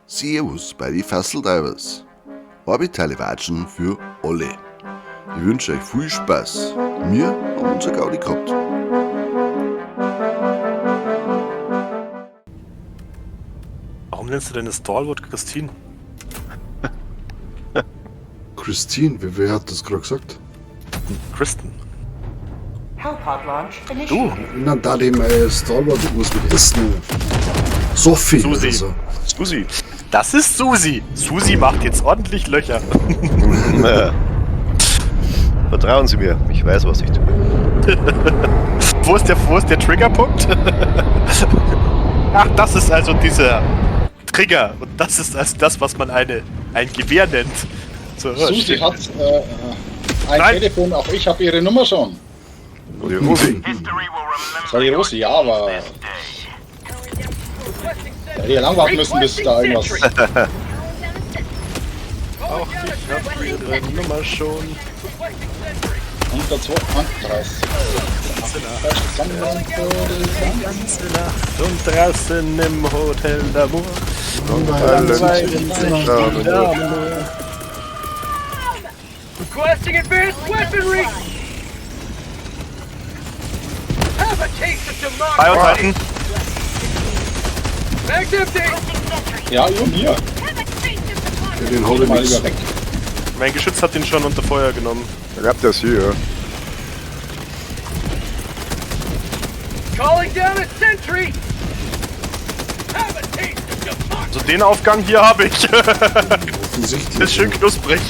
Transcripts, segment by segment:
Servus bei die Fasseldivers. Orbitale Watschen für alle. Ich wünsche euch viel Spaß. Wir haben unser Gaudi gehabt. Warum nennst du denn das Stalwart Christine? Christine, wer hat das gerade gesagt? Kristen. Hellpod launch Du! initiated. Na, da dem Stalwart irgendwas mit S nennen. Sophie Susi. oder so. Susi. Das ist Susi. Susi macht jetzt ordentlich Löcher. Vertrauen Sie mir, ich weiß, was ich tue. Wo ist der Triggerpunkt? Ach, das ist also dieser Trigger. Und das ist also das, was man ein Gewehr nennt. So, Susi hat ein Nein. Telefon, auch ich habe ihre Nummer schon. Die Rosi. Das war die Rosi, ja, aber... Da hätte ich ja lang warten müssen, bis da irgendwas... Auch ich habe ihre Nummer schon. Unter 32. Die ganze Nacht und draußen im Hotel d'Amour. Requesting advanced weaponry! Have a taste of democracy! Bio Titan. Bag's empty! Ja, über mir. Ja, den hab ich Mal nix. lieber weg. Mein Geschütz hat ihn schon unter Feuer genommen. Ich hab das hier. Calling down a sentry! Have a taste of democracy! Also den Aufgang hier habe ich. Offensichtlich. Das ist schön knusprig.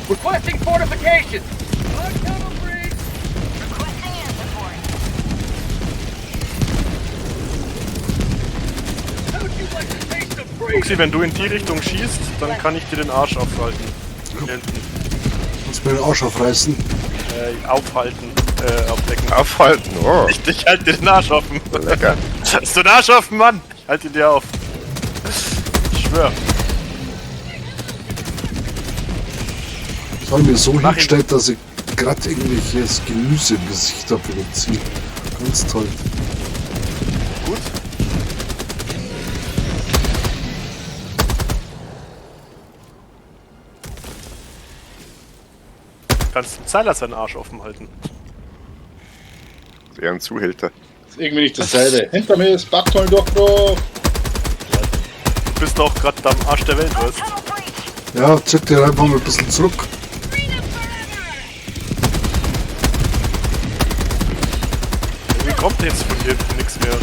Requesting fortifications! Tunnel breach! Requesting air support. How'd you like the taste of freedom? Uxi, wenn du in die Richtung schießt, dann kann ich dir den Arsch aufhalten. Hier hinten. Kannst du mir den Arsch aufreißen? Aufhalten. Aufdecken. Aufhalten, oh. Ich halte dir den Arsch offen. Lecker. Hast du den Arsch offen, Mann? Ich halte ihn dir auf. Ich schwör. Das habe ich mir so Mach ihn. hingestellt, dass ich gerade irgendwelches Gemüse im Gesicht habe überziehen. Ganz toll. Gut. Kannst dem Zeiler seinen Arsch offen halten. Das ist eher ein Zuhälter. Ist irgendwie nicht dasselbe. Hinter mir ist Backtunnel-Durchbruch. Du bist auch gerade am Arsch der Welt, weißt Tunnel breach. Ja, zück dir einfach mal ein bisschen zurück. Irgendwie kommt jetzt von hier hinten nichts mehr.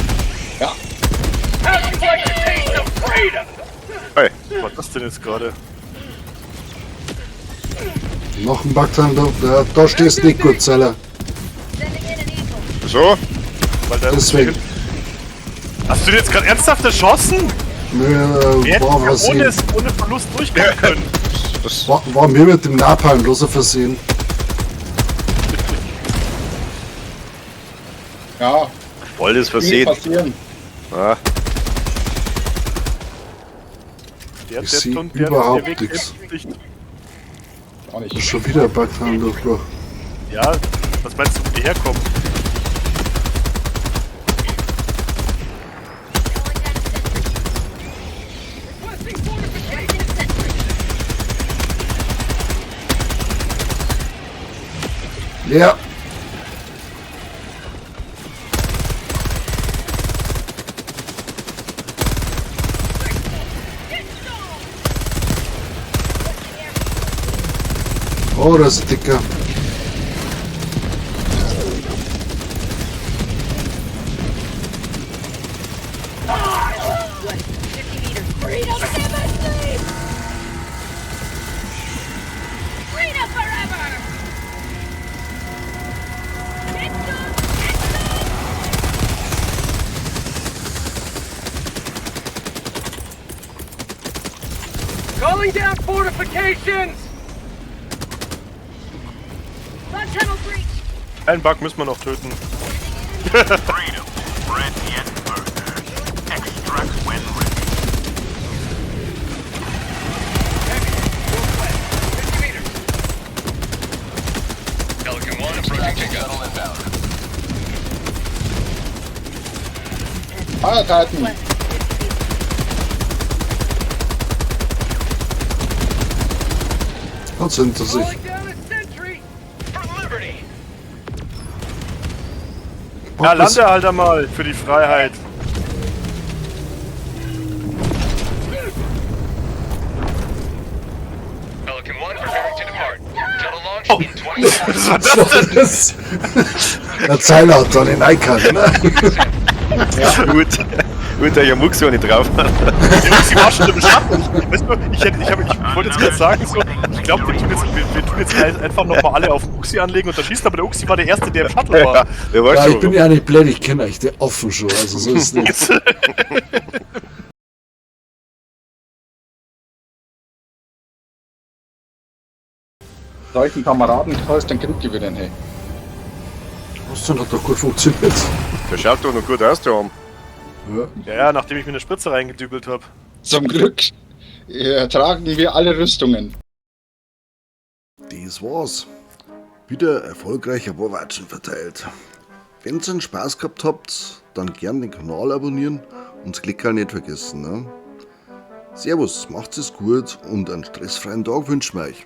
Ja, How'd you like the taste of freedom? Hey, Was war das denn jetzt gerade? Noch ein Backtunnel, da stehst du nicht gut, Zeller. Sending in an eagle. so? Weil der Deswegen. Hast du den jetzt gerade ernsthaft erschossen? Nö, Wir hätten war ja Versehen. ohne Verlust durchkommen können. Das War mir mit dem Napalm bloß ein Versehen. ja. volles Dinge Versehen. passieren. Ah, Der, Ich der, seh der, der, überhaupt der Weg nix. ist dicht. Auch nicht. Das ist schon wieder ein Backtunnel-Durchbruch. Ja, was meinst du, wo die herkommen? Calling down a sentry. Requesting fortifications! Erecting sentry. Ja. Oh, das ist ein dicker. West, 50 meters. Freedom never sleeps! Freedom forever! Get some! Get some! Calling down fortifications! Bug tunnel breach! Einen Bug müssen wir noch töten. Freedom spread yet further. Extract when ready. Heavy, northwest, 50 meters. Fire Titan! Left 50 meters. Hat's hinter sich. Calling down a sentry! For liberty! Ja, lande halt einmal für die Freiheit. Pelican 1 preparing to depart. Delta launch in 20 Was war das denn? Das Der Zeiler hat da nicht reingehauen, ne? Gut. Gut, der Muxi auch nicht drauf hat. Sie war schon im Schatten. Weißt du, ich, hätte, ich, hab, ich wollte jetzt gerade sagen, so, ich glaube, wir tun jetzt, wir tun jetzt einfach nochmal alle auf Uxi anlegen und da schießt, aber der Uxi war der Erste, der im Shuttle war. Ja, wer weiß Ja, schon ich bin warum. ja nicht blöd, ich kenne euch der offen schon, also so ist nicht. Solchen Kameraden kannst du den Krieg gewinnen, hey. Was denn, hat doch gut funktioniert. Der schaut doch noch gut aus, der Arm. Ja. Ja, ja, nachdem ich mir eine Spritze reingedübelt habe. Zum Glück tragen wir alle Rüstungen. Das war's. Wieder erfolgreich ein paar Watschen verteilt. Wenn ihr einen Spaß gehabt habt, dann gern den Kanal abonnieren und das Klickerl nicht vergessen. Ne? Servus, macht's es gut und einen stressfreien Tag wünschen wir euch.